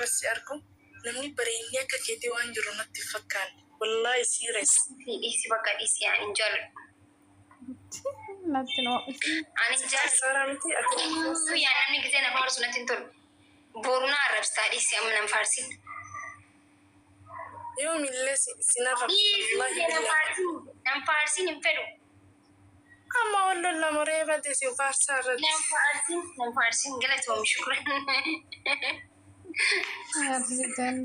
Bas si argu namni bareenni akka keetii waan jiru natti hin fakkaanne. Wallaahi serious. Dhiisi, bakka dhiisi, ani hin jaaladhu. Natti noo. Ani hin jaaladhu. Saaraa miti ati. Yaa namni gisee na faarsu natti hin tolu. Boru na arrabsitaa, dhiisi, amma nan faarsin. Yoomillee si narrabsu. Dhiisi. Wallaahi Nan billaahi. faarsin, nan faarsin, hin fedhu. Amma wal lolla muree bade si faarsaa irratti. Nan faarsin, nan faarsin, galatoomi, shukran. Arsitan.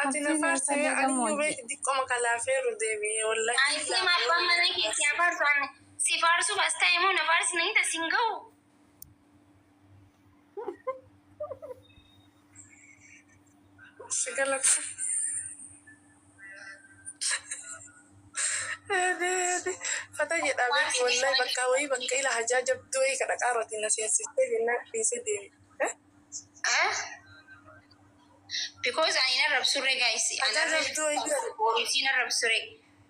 Ati na Arsiisaa faarsi sadii ani iyyuu gammoojjii. beeki xiqqoma kalaafeeru deebi'ee wallahi. Ani si abbaan mana kee si faarsu, ani si faarsuuf as ta'e moo na faarsi na hita sin ga'u. Si galata. Fata jedhaa beeki wallahi bakka wayii bakka ila hajaa jabduu wayii kadha qaarootiin na seensistee jennaan dhiisee deeme. Ah? Because ani narrabsurre, guys. Hajaa jabduu wayii. Boru isin arrabsure.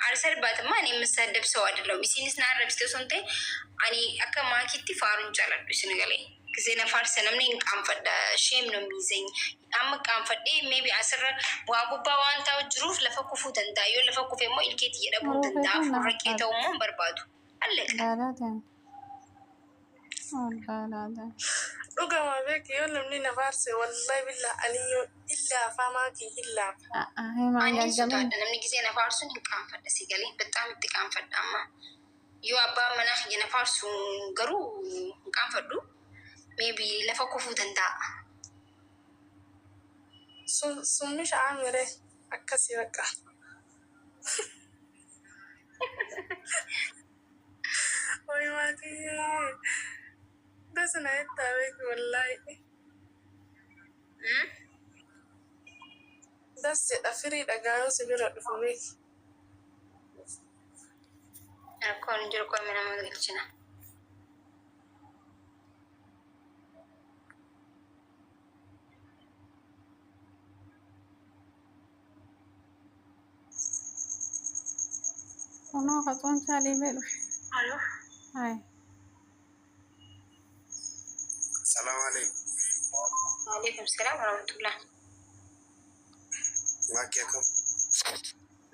አልሰድባትማ፣ እኔ የምሰደብ ሰው አይደለሁም። Isinis na arrabsite osoo hin ta'in, ani akka maakiitti faaruun jaaladhu isin galee. Gisee na faarsa namni hin qaanfadha. Shame ነው የሚይዘኝ. Amma qaanfadhee maybe asirra waa gubbaa waan taa'u jiruuf lafa kufuu danda'a. Yoo lafa kufe immoo ilkeetti jedhamuu danda'a. Hafuurra kee ta'u immoo hin barbaadu. Allaqa. Laalaatiin. Laalaatiin. Dhugama beeki yoo namni na faarse wallahi billah ani yoo illaafa maakii illaafa. Himaan Ani gaggabin. sodaadha. Namni gisee na faarsuun hin qaanfadha si galee. በጣም itti qaanfadha amma. Yoo abbaan manaa kiyya na faarsu garuu hin qaanfadhu. Maybe lafa kufuu danda'a. Summi sha'aa miree akkasii bakka. Oi maakii. Das na jettaa beeki wallahi. Hmm? Das jedha firii dhagaa yoo si bira dhufu beeki. Rakkoon hin jiru, qo'ame nama galchina. Kunoo qaxoon dhiibee dhufe. Alo. Hai. Salaam alaikum. Waalaikum salaam warahmatullah. Maakii, akkam?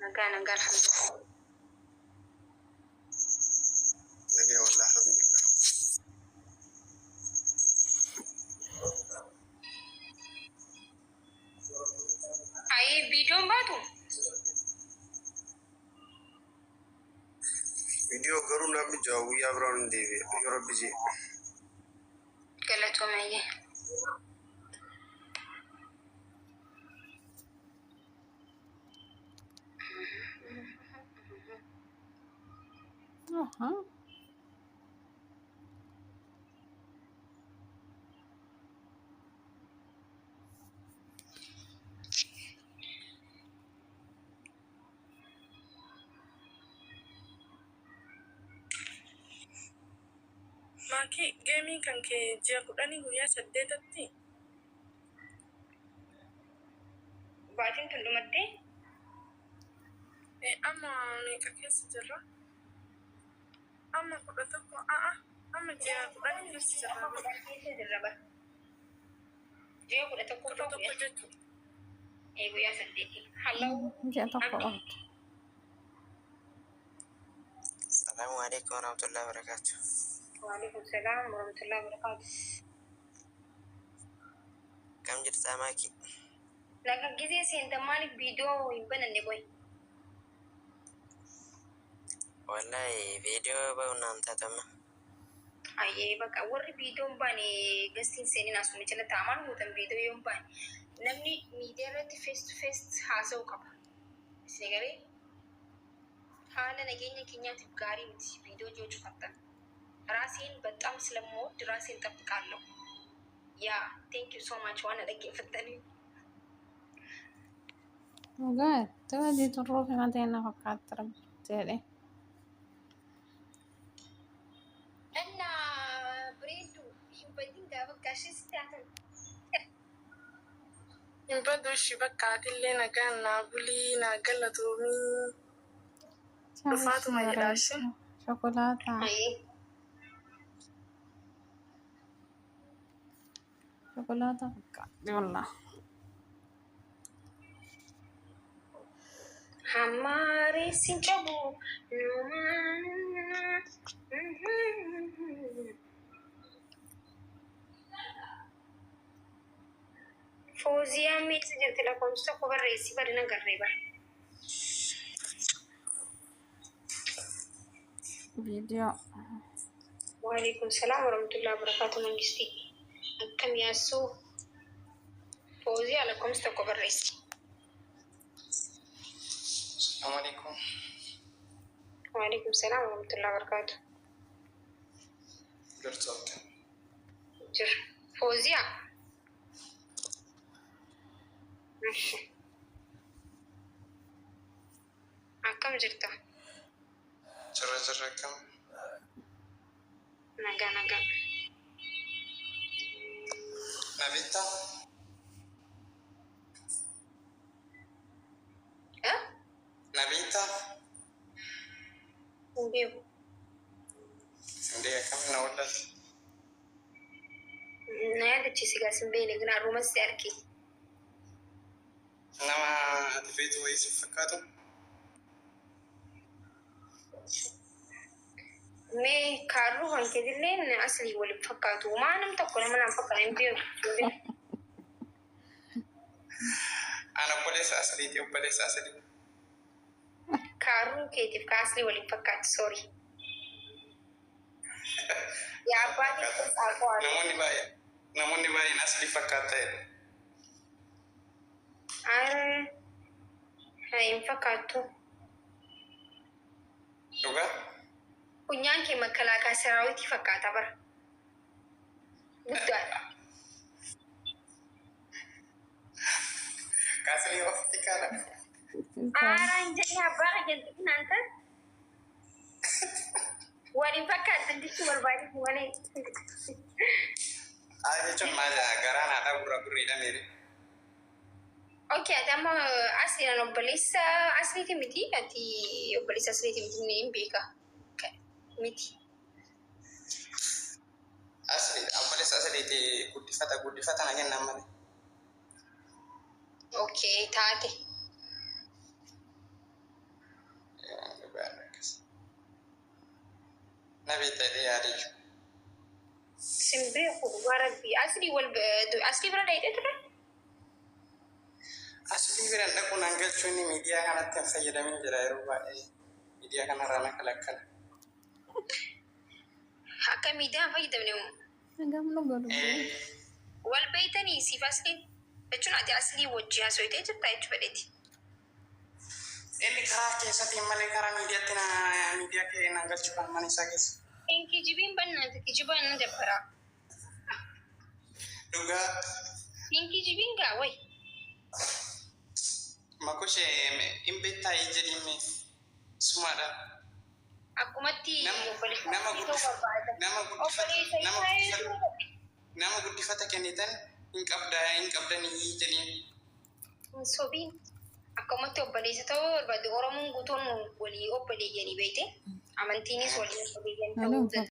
Nagaa, nagaa, alhamdulillah. Nagaa wallah, alhamdulillah. Ayee, viidiyoon baatu? Viidiyoo garuu namni ja'a guyyaa biraan hin deebi'e. Yoo rabbi jee. Galatoomayyee. Aha. Maakii, gameiin kan kee ji'a 10 guyyaa 8tti. Baatiin tun dhumattee? Amma meeqa keessa jirra? Amma 11 a'a amma ji'a 10 keessa jirra. Amma 10 keessa jirra bara. Ji'a kudha Kudha tokkoffaa tokko guyyaa jechuudha. Ee, guyyaa 8. Halluu. Ji'a tokko Abdi. qabdi. Salaamu alaikum warahmatullahi wabarakatuh. Waalaikum salaam warahmatullahi wabarakatuh. Kam jirtaa, Maakii? Naga, gisee seentan maaliif viidiyoo hin bananne qoy? Wallahi viidiyoo ba'uun naan taatama. Ayyee, bakka warri viidiyoo hin baane guestiin seenin asuma jala ta'a. Maal gootan viidiyoo yoo hin baane? Namni miidiyaa irratti face to face haasa'uu qaba. Isin galee haala nageenya keenyaatiif gaarii miti viidiyoo yoo cufattan. ራሴን በጣም ስለምወድ ራሴን ጠብቃለሁ። Yeah, thank you so much waan na dhaggeeffattaniif. Dhugaa itti hojii turruuf himatee na fakkaatti rabbi jedhe. እና ብሬንዱ hin badin gaa, bakka ishee sitti haa ta'u. Hin badu, ishii bakka atillee nagaan naa bulii, naa galatoomii. Dhufaatuma jedhaa ishee. Shokolaataa. Ayyee. Shokolaataa fakkaatti wallah. Hammaaree sin cabu. Fooziyaan meessa jirti lakkoofsa tokko barreessi bari nagarree bara. Viidiyoo. Waalaikum salaam warahmatullahi wabarakatuh mangistii. Akkam yaassuu Fooziyaa lakkoofsa tokko barreessi. Assalamu alaikum. Waalaikum salaam warahmatullahi wabarakatuh. Jirtu akkam? Jira. Fooziyaa. Akkam jirta? Jirra jirra akkam? Nagaa nagaa. Na beektaa? Eh? Na beektaa? Hin beeku. Sindee akkam na wallaalte? Na yaadachiisi gaa sin beekne gina arrumas si arge. Nama ati beektu wayii si fakkaatu? Mee kaarruu kan keetilleen aslii waliin fakkaatu. Maa nam tokko nama naan fakkaatu hin beeku. Ana obboleessa asliiti obboleessa aslii. Kaarruu keetiif ka aslii waliin fakkaatu sorry. Yaa abbaa keetti saaqoo haadha. Namoonni baay'een aslii fakkaata jedhu. Ara hin fakkaattu. Dhugaa? Funyaan kee makalaakaa siraawitii fakkaata bara. Guddaadha. Kaasli ofitti kaadha. Ara hin jenne abbaa keetti naan ta'e. Waliin fakkaatan jechuu barbaade malee. Haa jechuun maal garaan haadhaa gurra gurriidha meeri. Okay, ati amma asliin obboleessa asliiti miti? Ati obboleessa asliiti miti ni hin beeka. Miti. Asli obboleessa asliiti guddifata guddifata na kennan malee. Okay, taate. Dhugaadha akkas. Na beekta jedhee yaadee jiru. Sin beeku dhugaa rabbii. Aslii wal aslii bira dhayitee ture? Aslii bira dhaquun hangalchuun miidiyaa kanatti hin fayyadamin jira yeroo baay'ee miidiyaa kanarraa na kalakkala. Akka miidiyaan fayyadamne moo? Hagam nu godhu. Wal beeytanii siif asliin jechuun ati aslii wajji haasofitee jirta jechuu fedheeti. Inni karaa keessatiin malee karaa miidiyaatti na miidiyaa kee na galchuudhaan mana isaa keessa. Hin kijibiin bannaati kijibaan na dabbara. Dhugaa. Hin kijibiin gaa wayi. Makushee hin beektaa jedhime sumaadha. Akkumatti obboleessa Nama ta'uu barbaada. nama guddifata Obboleessa nama isaa guddifata jechuudha. nama guddifata kennitan hin qabda hin qabdanii jedhiin. Hin sobiin. Akkumatti obboleessa ta'uu barbaade. Oromoon guutuun walii obboleeyyanii beekte. Amantiinis walii obboleeyyan ta'uu Haaloo. danda'a.